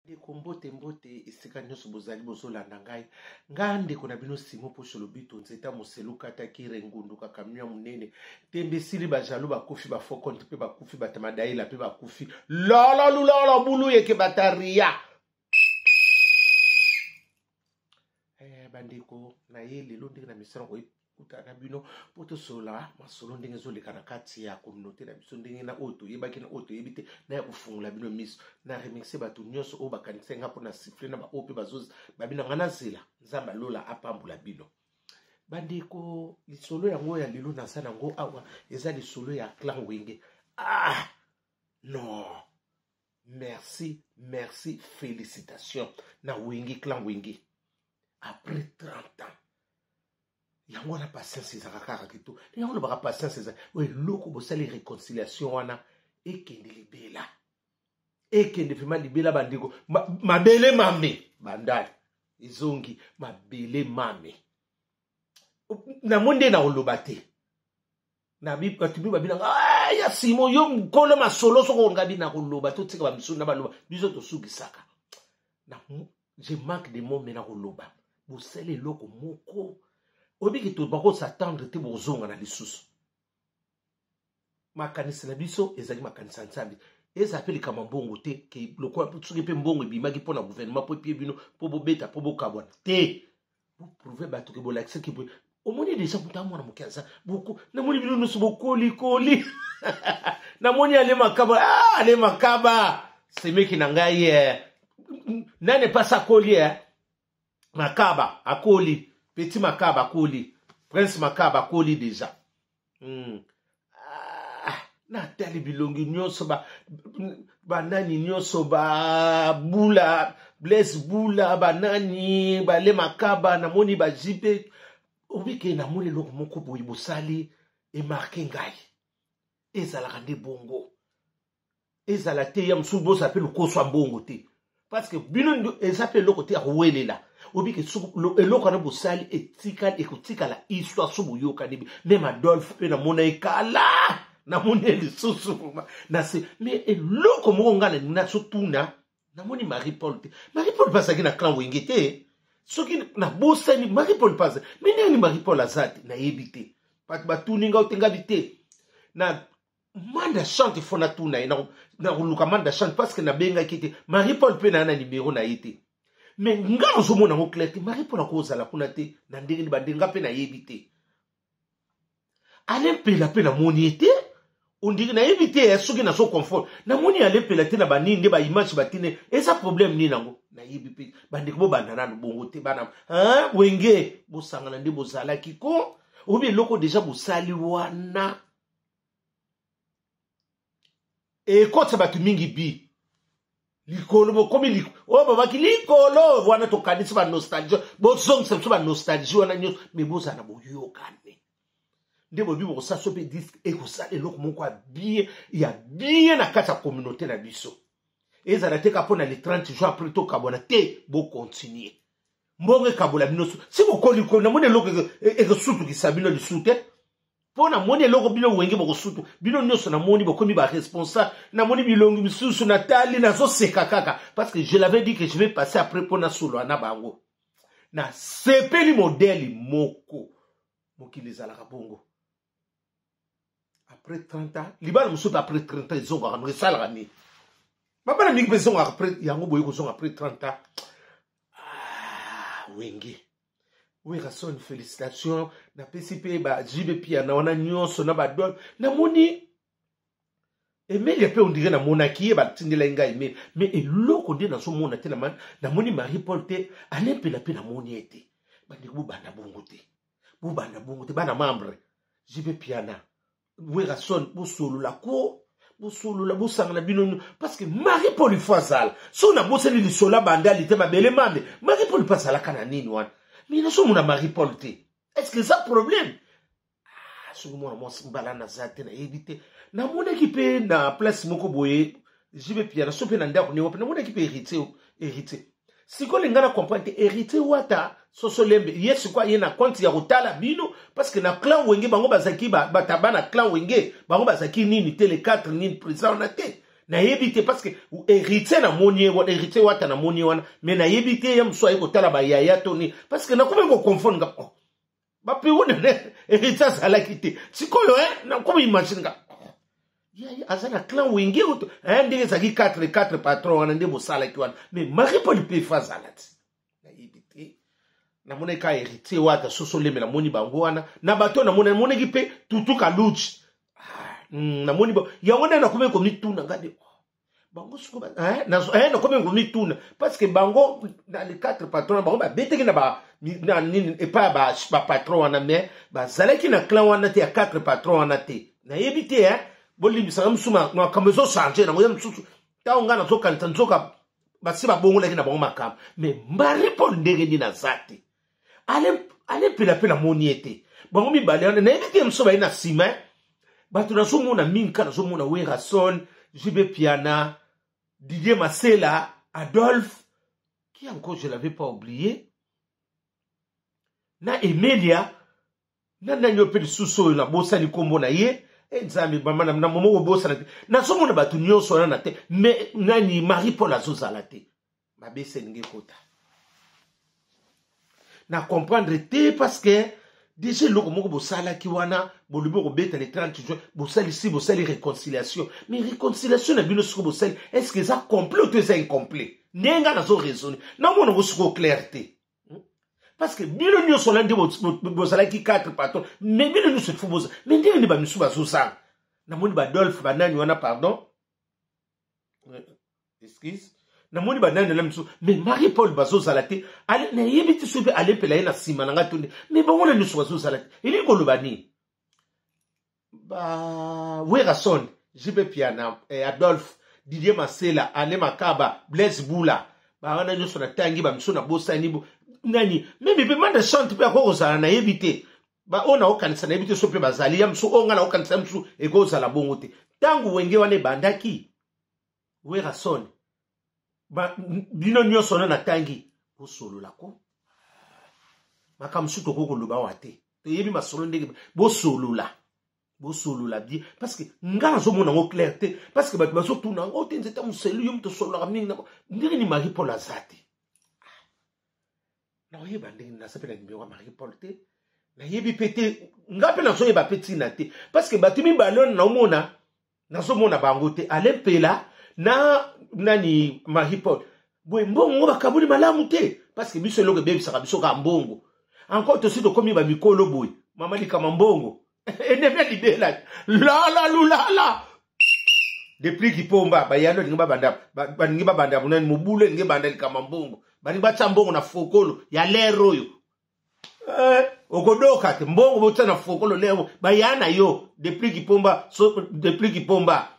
Ndeko mbote mbote esika nyonso bozali bozolanda ngai nga ndeko na bino Simon Posho Lobito nzeta moselu kata kire ngundu kakamio ya monene tembe esili bajalo bakufi bafokonte mpe bakufi batamadaila mpe bakufi lolo lulolo bulu yeke bataria eh, bandeko na ye lelo ndenge na misala kokutana na bino mpo tosolola masolo ndenge ezoleka na kati ya communauté na biso ndenge na oyo toyebaki na oyo toyebi te na ya kofungola bino miso na remercie bato nyonso oyo bakanisaki nga mpo na sifle na baoyo mpe babina nga nazela nzambe alola apambola bino bandeko lisolo yango ya lelo naza nango awa eza lisolo ya clan wenge ah non merci merci félicitation na wenge clan wenge après 30 ans yango wana patience ezalaka kaka kitoko yango olobaka patience eza oyo eloko bosali réconciliation wana ekende libela ekende vraimen libela bandeko mabele mame bandali ezongi mabele mame namoni nde nakoloba te bato bi babinanga ah, ya simo yo mokolo masolo soko ongabi nakoloba totika bamisolo na baloba biso tosukisaka je manque de mots me nakoloba bosali eloko moko oyebi ke bakosatendre te bozonga na lisusu makanisi na biso ezali makanisi ya nzambe ezala mpe likambo ya mbongo te ke lokola soki mpe mbongo ebimaki mpo na gouvernement mpo epie bino mpo bobeta mpo bokabwana te boprouve bato ke bolakisaki boye omoni deja moto amwana moke aza boko namoni bino nyonso bokolikoli namoni ale makaba ah, ale makaba semeki na ngai eh. nani epasi akoli eh? makaba akoli petit makaba akoli prince makaba akoli deja mm. ah, natali bilongi nyonso banani ba nyonso babula blaise bula banani bale makaba namoni bajipe obike namoni eloko moko boye bosali emarke ngai ezalaka nde bongo ezala te ya mosusu bozala mpe lokoso ya mbongo te parce que bino eza mpe eloko te ya kowelela obike eloko wana bosali etikali ekotikala histoire so boyokani meme adolphe mpe namona ye kala namoni ye lisusu na se mais eloko moko ngai nalingi nazotuna namoni marie paul te marie paul mpe azalaki na clan wenge te soki nabosani marie paul mpe aza me ndenge ni marie paul aza te nayebi te bato batuni ngai te ngabi te na manda chante fo natuna ye nakoluka manda chante parce que nabengaki te marie paul mpe naa na nimero na ye te mais nga nazomona yango clair te marie paul akozala kuna te na ndenge nini bandenge nga mpe nayebi te ale mpela mpe namoni ye te ondiri nayebi te eh, soki nazo confort namoni ale mpela te na banini nde baimage batine eza problème nini yango nayebi mpe bandeko bobanda nanu bongo te bana wenge bosangana nde bozalaki ko obi eloko deja bosali wana ekotisa bato mingi bi likolo bokomi oyo babaki likolo wana tokanisi banostalgie bozongisa biso banostalgie wana nyonso me bozala na boyokani nde boyebi bokosala so mpe diske ekosala eloko moko ya bien ya bien na kati ya communauté na biso ezala te ka mpo na le 30 juin après tokabwana te bokontinue mbongo ekabola bino si bokolikoli namoni eloko ekosutukisa bino lisusu te mpo namoni eloko bino wenge bokosutu bino nyonso namoni bokomi baresponsable namoni bilongi misusu natali nazoseka kaka parce que je l'avais dit que je vais passer après mpo nasolola na bango nasepeli modele moko mokili ezalaka bongo après 30 ans libala mosusu mpe après 30 ans ezongaka no esalaka nini mabala mingi mpe ezongaka après yango boye kozonga après 30 ans ah, wenge werrason félicitation napesi mpe ba jb piana wana nyonso na badol namoni emelia mpe ondire namonaki ye batindelaki ngai emelia mais eloko nde nazomona te namoni marie paul te alempela mpe namoni ye te bandeko bobanda bongo te bobanda bongo te bana membre jb piana werrason bosolola ko bosolola bosangana bino parce que marie paul ifo azala soki nabosani lisolo ya bandali te mabele mame marie paul mpe azalaka na nini wana mais nazomona marie paul te est ce que eza problème ah, soki mwana mwasi mbala naza te nayebi te namonaki mpe na place moko boye jibe piana so mpe na ndako nde wapi namonaki mpe héritier héritier sikoyo linga na comprendre te héritier wata soso lembe ye sikoyo aye na compte ya kotala bino parce que na clan wenge bango bazalaki bataba na clan wenge bango bazalaki nini te le 4 nini président wana te Nayebi te, parce que Héritier namoni ye wana, Héritier Wata namoni ye wana, mais nayebi te ya mosusu aye kotala bayaya to nini, parce que nakomi koconfondre nga. Oh, bapewo nene Héritier azalaki te sikoyo, nakomi imagine nga, oh, yaya aza na clan Wenge oto, ndenge ezalaki 4 4 patron wana nde bosalaki wana, mais Marie Paul mpe fa azala ti. Nayebi te, namonaki ka Héritier Wata, soso leme, namoni bango wana na bato, namoni, namonaki mpe Tutu Kaluchi, namoni yango nde nakomi komituna nga de, oh, bango siko, nakomi komituna parce que bango na les quatre patrons, bango babetaki na ba na nini epai ya bapatron wana, mais bazalaki na clan wana te ya quatre patron wana te. Nayebi te, bolimbisaka mosusu, makambo ezochange nango ya mosusu. Ntango ngai nazokanisa, nzoka basi babongolaki na bango makambo. Mais Marie Paul, ndenge nini aza te? Ale mpela namoni ye te. Bango mibale wana, nayebi te mosusu baye na nsima. Bato nazomona mingi ka, nazomona Werason, JB Piana, Didier Masela, Adolphe, qui encore, je l'avais pas oublié, na Emelia, na nani oyo mpe lisusu oyo nabosani nkombo na ye. E Nzambe, mama na momo kobosana te. Nazomona bato nyonso wana na te, mais nani, Marie Paul azozala te. Mabesi elingi ekota na comprendre te, parce que déjà eloko moko bosalaki wana, bolobi okobeta le 30 juin, bosalisi, bosali réconciliation. Mais réconciliation na bino sikoyo bosali, est ce que eza complet to eza incomplet? Ndenge nga nazo raisonne, namona ngo sikoyo clair te, parce que bino nyonso wana nde bozalaki quatre patron, mais bino nyonso il faut boza. Mais ndenge nde bamisu bazosala, namoni badolphe, banani wana, pardon, excuse, namoni banani na misu, mais Marie Paul bazozala te. Nayebi te soki mpe alepela ye na nsima na ngai to nde, mais bango na nyonso bazozala te. Elingi koloba nini? Ba Werason, JB Piana, Adolphe, Didier Masela, Ale Makaba, Blaise Bula, bawana nyonso natangi, bamisu nabosani nani, même mpe Manda Chante mpe akoki kozala, nayebi te. Baoyo naokanisa, nayebi te so mpe bazali ya mosu oyo ngai naokanisa, ya mosusu ekozala bongo te. Ntango Wenge wana ebandaki, Werason, bino nyonso wana natangi, bosolola ko makambo mosusu tokoki koloba awa te. Toyebi masolo ndenge bosolola, bosolola bien, parce que nga nazomona yango clair te, parce que bato bazotuna yango te. Nzete moselu, yo moto osololaka mingi, ndenge ni Marie Paul aza te? Nakoyeba ndenge naza mpe na nimero ya Marie Paul te, nayebi mpe te. Nga mpe nazoyeba mpe ntina te, parce que bato mibale wana naomona, nazomona bango te, Ale Mpela na nani, Marie Paul. Boye mbongo ngo bakaboli malamu te, parce que biso eloko ebebisaka biso kaka mbongo. Encore tosi tokomi bamikolo boye, mama, likama mbongo enemi libela lala lulala. Depuis kipomba bayano balingi babanda, balingi babanda nani, mobulu elingi ebanda. Likama mbongo, balingi batya mbongo na fokolo ya lere oyo, okodoka te. Mbongo botya na fokolo lero, baya na yo depuis kipomba, so, depuis kipomba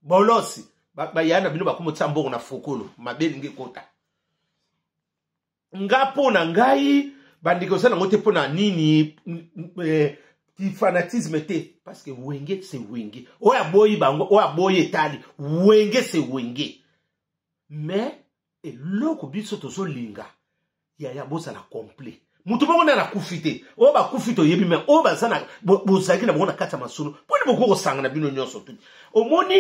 bolosi, baya na bino, bakomi otya mbongo na fokolo, mabe elingi ekota. Nga mpo na ngai, bandeko, oza nango te. Mpo na nini? Fanatisme te, parce que Wenge c'est Wenge. Oyo aboyi bango, oyo aboyi etali Wenge, c'est Wenge. Mais eloko biso tozolinga, yaya, bozala complet. Moto moko nde nakufi te, oyo bakufi toyebi, mais oyo baza na bozalaki na bango na kati ya masolo, mponi bokoki kosanga na bino nyonso tu. Omoni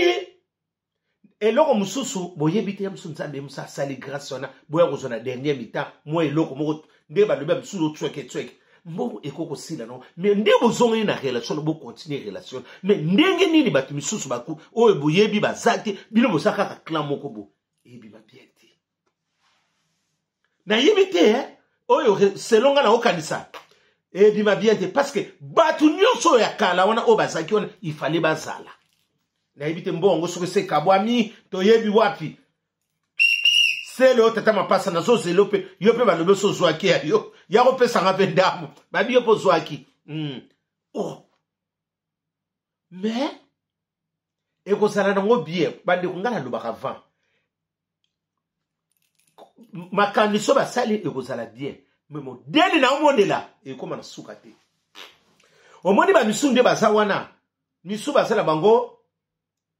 eloko mosusu boyebi te, ya mosusu Nzambe mosu asali grâce wana, boya kozwa na dernier mi-temps mwa eloko moko nde balobi ya mosusu otsweke tsweke, mbongo ekoki kosila nango. Mais nde bozongani na relation na bocontinue relation. Mais ndenge nini bato misusu baku oyo boyebi baza te, bino boza kaka clan moko bo eyebima bien te? Nayebi te, oyo selon nga naokanisa, ebima bien te, parce que bato nyonso oyo ya kala wana oyo bazalaki wana, ifale bazala. Nayebi te mbongo soki esekabwami, toyebi wapi sele oyo. Tata mapasa, nazozela mpe yo mpe, balobi oso ozwaki ya yo, ya kopesanga mpe ndambo, babi yo mpe ozwaki. Oh, mais ekozala nango bien. Bandeko, ngai nalobaka avant, makanisi oyo basali ekozala bien, mais modele na omonela ekóma na suka te. Omoni bamisu nde baza wana, misu baza na bango,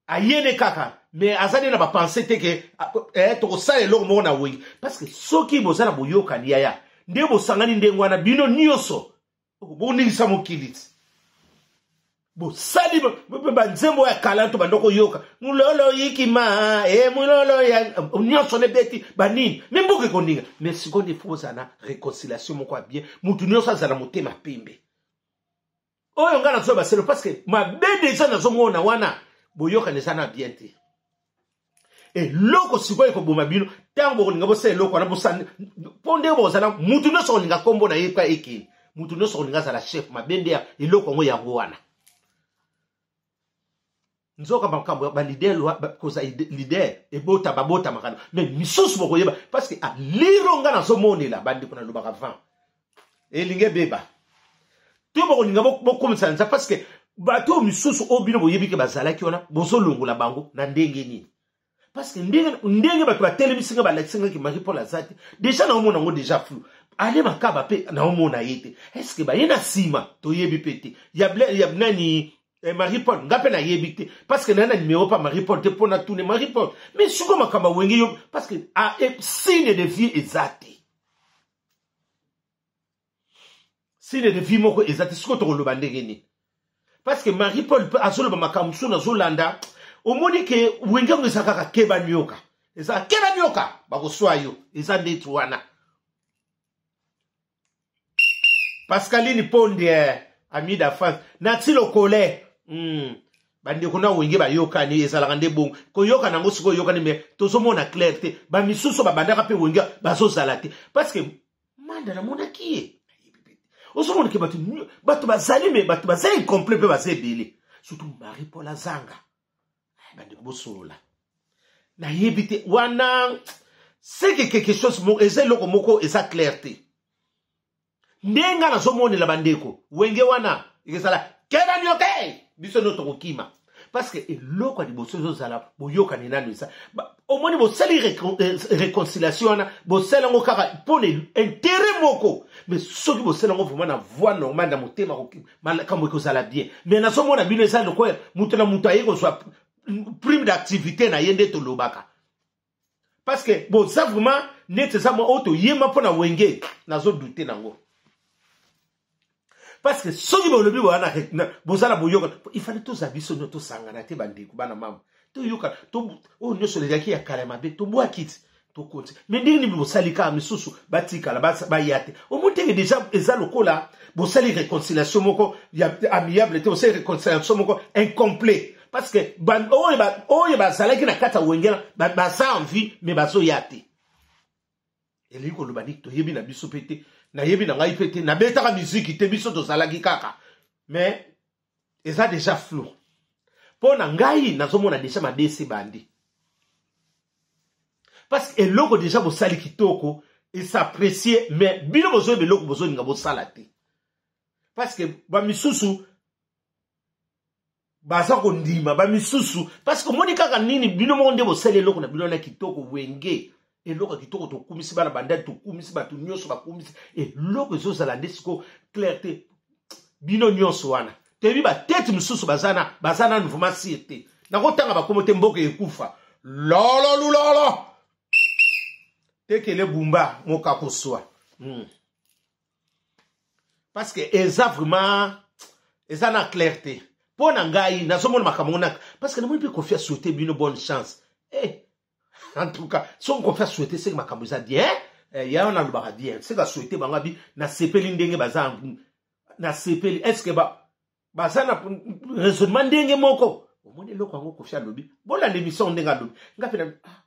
ayene kaka, mais aza nde na bapense te ke tokosala eloko moko na Wenge. Parce que soki boza na boyokani, yaya, nde bosangani ndenge wana, bino nyonso boningisa mokili ti. Bosali banzembo ya kala to banda koyoka mulolo yikima e mulolo ya nyonso nebeti banini me mboka ekoninga. Mais sikoyo nde fo ozala na réconciliation moko ya bien, motu nyonso azala motema pembe. Oyo ngai nazoya baselo parce que mabe deja nazomona wana, boyokana eza na bien te. Eloko sikoyo ekoboma bino ntango bokolinga bosala eloko wana, bosala mpo ndenge bokozala, mutu nyonso akolinga nkombo na ye pa ekende, mutu nyonso akolinga azala chef. Mabe nde eloko yango yango wana. Nzoka makambo ya balider, kozala leader ebota babotamaka, mais misusu bokoyeba parce que aliro nga nazomonela bandeko nalobaka vent elingi ebeba to bokolinga bokomisa nza parce que bato oyo misusu oyo bino boyebi ke bazalaki wana, bozolongola bango na ndenge nini? Parce que ndenge bato batelemisi nga, balakisi nga ke Marie Paul aza te, deja naomona yango deja flou. Ale Makaba mpe naomona ye te, est-ce baye na nsima? Toyebi mpe te. Ya nani? Marie Paul nga mpe nayebi te parce que naye na numéro pa Marie Paul te mpo natune Marie Paul. Mais sikoyo makambo awenge yo parce que signe de vie eza te, signe de vie moko eza te. Sikoyo tokoloba ndenge nini? Parce que Marie Paul mpe azoloba makambo mosusu, nazolanda, omoni ke wenge yango eza kaka keba nioka, eza keba nioka, bakoswa yo, eza ndeti wana. Pascaline Ponde, ami d'enfance Nati Lokole, Bandeko na wenge bayokani, ezalaka nde bongo koyoka nango. Sikoyo oyokani, mais tozomona clair te. Bamisusu babandaka mpe wenge bazozala te parce que manda namonaki ye. Ozomona ke bato bazali, mais bato baza incomplet mpe baza ebele, surtout Marie Paul azanga. Bandeko bosolola, nayebi te wana, c'est que quelque chose eza eloko moko eza clair te. Ndenge nazomonela bandeko wenge wana ezala keba nioke, biso nio tokokima parce que eloko ya liboso ezozala boyokani nano eza. Omoni, bosali réconciliation wana, bosali yango kaka mpona intérêt moko, mais soki bosali yango vraiment na voie normale, na motema, makambo ekozala bien. Mais nazomona bino eza lokola moto na moto aye kozwa prime d'activité na ye nde tolobaka, parce que boza vraiment neti eza mwa oyo toyema mpo na wenge. Nazodouter nango parce que soki bolobi wana boza na boyoka, il fallait tozala biso nio tosangana te. Bandeko, bana mama, toyoka oyo nyonso ezalaki ya kala ya mabe, tobwaki ti tokonti. Mais ndenge nini bosali kaka misusu batikala baya te? Omoni teke deja eza lokola bosali réconciliation moko ya amiable te, bosali réconciliation moko incomplet, parce que oyo bazalaki na kati ya wenge baza en vie, mais bazoya te. Elingi koloba nini? Toyebi na biso mpe te, nayebi na ngai mpe te, nabetaka miziki te, biso tozalaki kaka, mais eza deja flou. Mpo na ngai nazomona deja mabe esi bandi, parce que eloko deja bosali kitoko es'apprécie, mais bino bozoyeba eloko bozolinga bosala te, parce que bamisusu baza kondima bamisusu, parce que omoni kaka nini, bino moko nde bosali eloko na bino na kitoko. Wenge eloko ya kitoko, tokumisi bana bandali, tokumisi bato nyonso, bakumisi eloko, ezozala nde sikoyo clair te. Bino nyonso wana toyebi batete mosusu baza nanu vraiment sûr te. Nakotanga bakomo te, mboka ekufa lolo lulolo tekele bumba mokakoswa. Parce que eza vraiment eza na clair te. Mpo na ngai nazomona makambo ngo parce que namoni mpe Kofi asouhaite bino bonne chance. En tout cas, soki Kofi asouhaite, seke makambo eza bien. Ya wana alobaka bien, seke asouhaite bango abi nasepeli ndenge baza, nasepeli. Est ce que baza na raisonnement ndenge moko? Omoni eloko yango Kofi alobi, bolanda émission ndenge alobi. Nga mpe ah,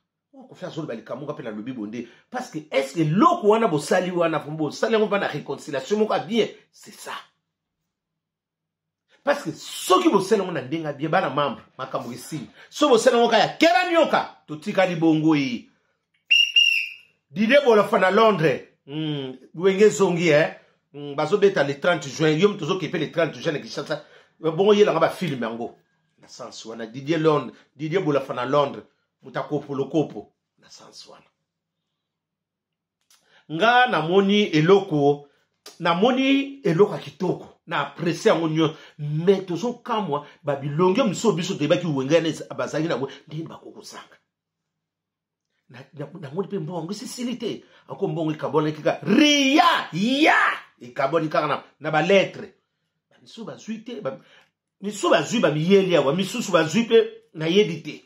Kofi azoloba likambo, nga mpe nalobi bonde, parce que est ce que eloko wana bosali wana, bosali yango mpa na réconciliation moko ya bien? C'est ça, parce que soki bosali yango na ndenge ya bien, bana membre, makambo esili. Soki bosali yango kaka ya kera nioka, totikali bongo. Ye Didie Bolafa na Londres, wenge ezongi, eh? Bazobeta le 30 juin, yo moto ozokepe le 30 juin na Kinshasa, bongo yelanga bafilm yango na sens wana. Didier Londres, Didier Bolafa na Londres, moto akopolokopo na sens wana. Nga namoni eloko, namoni eloko ya kitoko, na apprécie yango nyonso, mais tozokamwa babilonge mosusu biso toyebaki wenge wana bazalaki nango, ndenge bakokozanga. Namoni mpe mbongo yango esisili te, ako mbongo ekabwanaki kaka ria ya ekabwani kaka na balettre, bamisusu bazwi te. Misusu bazwi bamiyeli awa, misusu bazwi mpe nayebi te,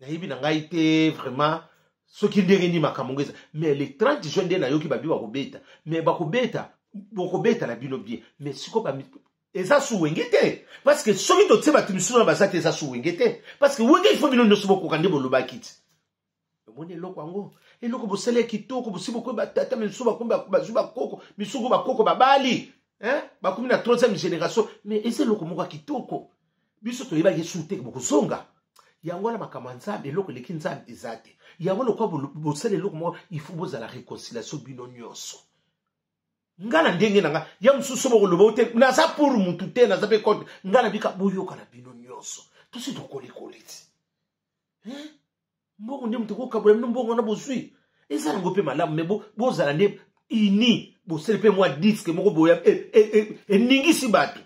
nayebi na ngai te vraiment soki ndenge nini makambo ngo eza. Mais le 30 juin nde nayoki babi bakobeta, mais bakobeta, bokobeta na bino bien. Mais sikoyo eza su Wenge te, parce que soki totie bato misusu na baza te, eza su Wenge te, parce que Wenge, il faut bino nyonso bokoka nde bolobaki ti. Omoni eloko yango, eloko bosali ya kitoko, bosi bokomi batata, misusu bakomi bazwi bakoko, misusu bakoko babali, bakomi na troisième génération. Mais eza eloko moko ya kitoko, biso toyebaki esu te bokozonga. Yango wana makambo ya Nzambe, eloko eleki Nzambe eza te. Yango lokola bosala eloko moko, il faut bozala réconciliation bino nyonso. Nga na ndenge na nga ya mosusu bokoloba te, naza pour mutu te, naza mpe contre. Nga na bika boyoka na bino nyonso, tosi tokolikoli ti mbongo nde moto kokabola bino mbongo wana bozwi, eza nango mpe malamu. Me bozala nde ini, bosali mpe mwa disque moko boya eningisi bato.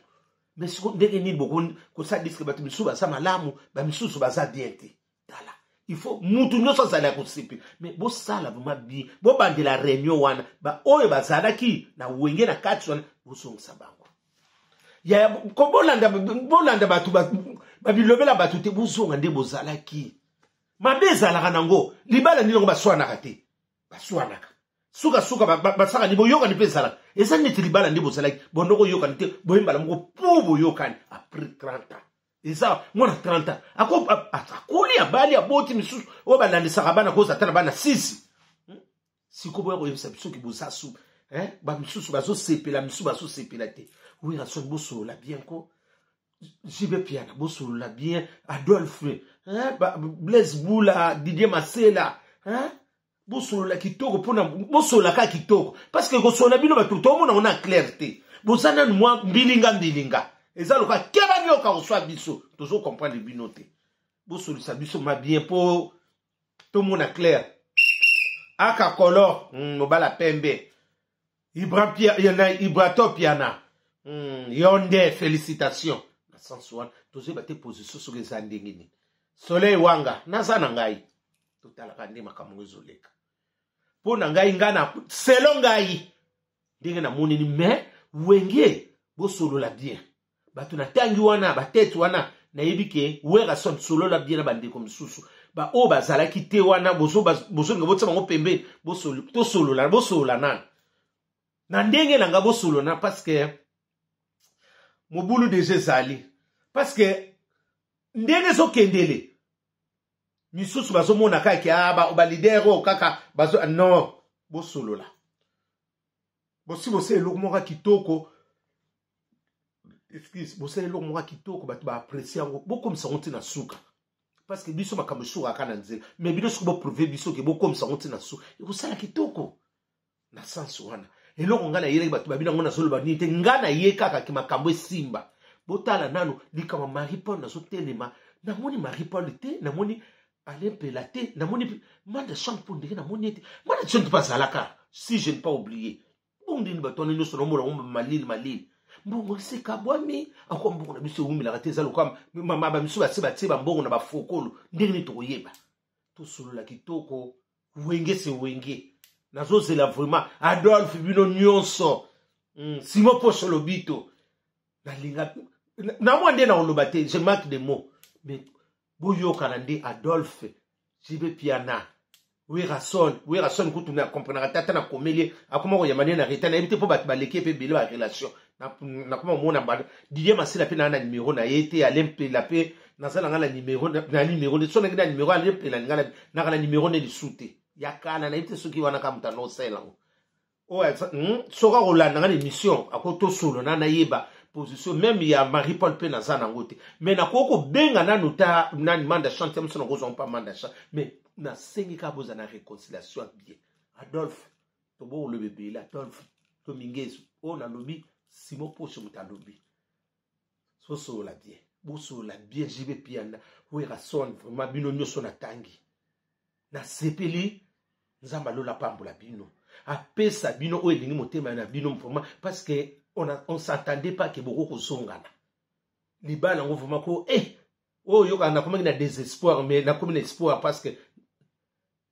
Me siko ndenge nini bokosala disque, bato misusu baza malamu, bamisusu baza bien te? Tala, il faut mutu nyonso azala ya kosepela. Me bosala vraiment bien, bobandela réunion wana, baoyo bazalaki na Wenge na kati wana, bozongisa bango. Ya bolanda, bolanda bato babilobela bato te, bozonga nde bozalaki. Mabe ezalaka nango libala nini yango, baswanaka te, baswanaka sukasuka, basaka ni boyokani mpe ezalaka. Eza neti libala nde bozalaki bondo koyokani te, boyembala moko mpo boyokani après 30 ans. Eza mwana 30 ans akoli, abali, aboti, misusu oyo balandisaka bana koza ata na bana 6. Sikoyo boya koyebisa biso ki boza su, bamisusu bazosepela, misusu bazosepela te. Werrason, bosolola bien ko. JB Piana, bosolola bien. Adolphe, Blaise Bula, Didier Masela, bosolola kitoko, mpona bosolola kaka kitoko, parce que kosolola bino bato tomona ngo na clair te. Boza nanu mwa mbilinga mbilinga, eza loka keba nyoka koswa biso, tozocomprendre bino te. Bosolisa biso ma bien mpo tomona clair. Aka kolo mobala pembe, Ibrato Piana, yo nde félicitation na sens wana. Tozoyeba te position soki eza ndenge nini. Soleil Wanga, naza na ngai, totalaka nde makambo ezoleka. Mpo na ngai, ngai na selo ngai ndenge namonini, mais Wenge bosolola bien. Bato natangi wana, batete wana, nayebi ke Werrason, solola bien na bandeko mosusu baoyo bazalaki te wana. Bozolinga botia bango pembeni, tosolola, bosolola nanu na ndenge na nga, bosolola, parce que mobulu déjà ezali, parce que ndenge ezokendele, misusu bazomona kaka ah, baleader oyo kaka bazo. Non, bosolola, bosi bosala eloko moko ya kitoko, excuse, bosala eloko moko ya kitoko, bato baapprécie yango, bokomisa yango ntina suka, parce que biso makambo esukaka na nzela. Mais bino soki boprouve biso ke bokomisa yango ntina suka, ekosala kitoko na sens wana. Eloko ngai nayelaki bato babino yango, nazoloba nini te, ngai naye kaka ke makambo esimba. Botala nanu likambo Marie Paul, nazotelema, namoni Marie Paul te, namoni Alain Mpela te, namoni Manda Chante mpo ndenge namoni ete Manda Chante mpe azalaka, si je ne pas oublier. Bongo ndeni bato wana nyonso naomona ngo malili malili, mbongo esekabwami akwa, mbongo na biso ewumelaka te, eza lokola bamisu base batie bambongo na bafokolo. Ndenge nini tokoyeba? Tosolola kitoko. Wenge se Wenge, nazozela vraiment Adolphe, bino nyonso, Simon Poso Lobito, nalinga na mwa nde nakoloba te, je manque de mots, mais boyokana nde. Adolphe, JB Piana, Werrason, Werrason kutu na comprenaka te, ata nakomeli ye akoma koyamba nde na retard, nayebi te mpo bato baleki ye mpe ebele barelation. Nakoma komona Didier Masela mpe naa na nimero na ye te. Ale Mpela mpe naza na nga na nimero, na nimero nde so nangi na nimero Ale Mpela, ninga naka na nimero nde lisu te ya kala, nayebi te soki wana kaka moto anosala yango oyo. Soki akolanda nga na émission, akotosolo na nayeba position même ya Marie Paul mpe naza nango te. Mais nakoki kobenga nanu ta nani Manda Chante moso, nakozwa mpa Manda Chante. Mais nasengi kaka boza na réconciliation bien. Adolphe, tobokoloba ebele, Adolphe Dominguez oyo nalobi, Simon Poche moto alobi, sosolola bien, bosolola bien. JB Piana, Werrason, vraiment bino nyonso natangi, nasepeli. Nzambe alola pambola bino, apesa bino oyo elingi motema na bino vraiment, parce que on s'attendait pas ke boko kozongana libala yango vraiment ko oyo oyokaka. Nakomaki na désespoir, mais nakomi na espoir, parce que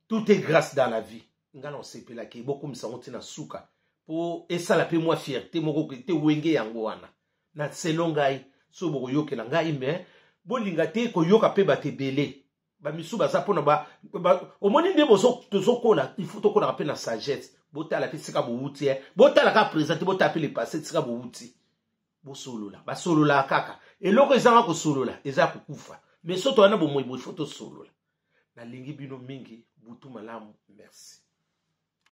tout est grâce dans la vie. Ngai na osepelaki bokomisa yango ntina suka mpo esala mpe mwa fierté moko te Wenge yango wana. Na selo ngai Soki bokoyokela ngai, me bolinga te koyoka mpe bato ebele bamisu baza mpona ba, ba, omoni nde tozokola, il faut tokolaka mpe na sagesse. Botala mpe esika bowuti, eh. Botala kaka présent te, botala mpe le passé, esika bowuti. Bosolola, basololaka kaka. Eloko ezanga kosolola eza kokufa. Mais so towana bomoi boye, faut tosolola. Nalingi bino mingi, butu malamu, merci.